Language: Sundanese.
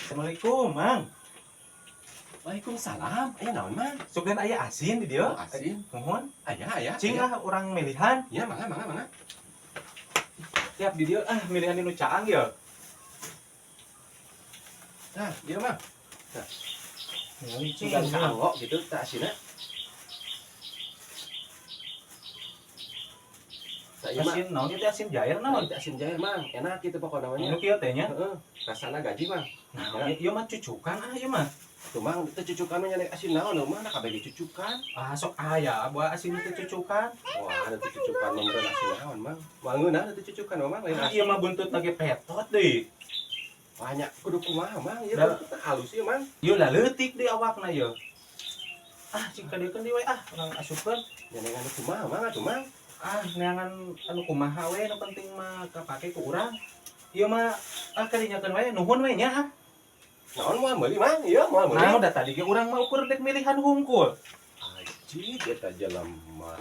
Assalamualaikum, Mang. Waalaikumsalam. Aya naon, Mang? Sugan aya asin di dieu. Oh, asin. Mohon. Aya, aya. Cing aya. lah urang milihan. Ya, mangga, mangga, mangga. Tiap di dieu ah milihan nu caang ya. Nah, dia Mang. Ningali cing. Sugan kaanggo gitu tah asinna. Tah ieu mah. Asin naon ieu teh, asin jair Naon naon? teh asin jair, Mang. Enak gitu pokoknya namanya. Nu kieu teh nya. Heeh. Rasana gaji, Mang. Nah, ieu mah cucukan ah ieu mah. Tuh, Mang, teu cucukan mah nyari asin naon mah, nah kabeh ge cucukan. Ah, sok aya buah asin teh cucukan. Wah, ada teu cucukan mah meureun asin naon, Mang. Wangeun teu cucukan mah, Mang, lain Ah, asin. ieu mah buntut lagi petot deui. Banyak kudu kumaha, Mang? Ieu Da- buntutna halus ieu, Mang. Ieu lah leutik di awakna ieu. Ah, cing kadiekeun deui we ah, urang asupkeun. Nyanengan kumaha, Mang, atuh, Mang? Ah, neangan anu kumaha we, nu penting mah kapake ku urang. Ieu mah ah kadinyakeun we, nuhun we nya ah. Naon moal meuli, Mang? Ieu moal meuli. Nah, udah tadi ge urang mah ukur dek milihan hungkul. Aji, eta jelema.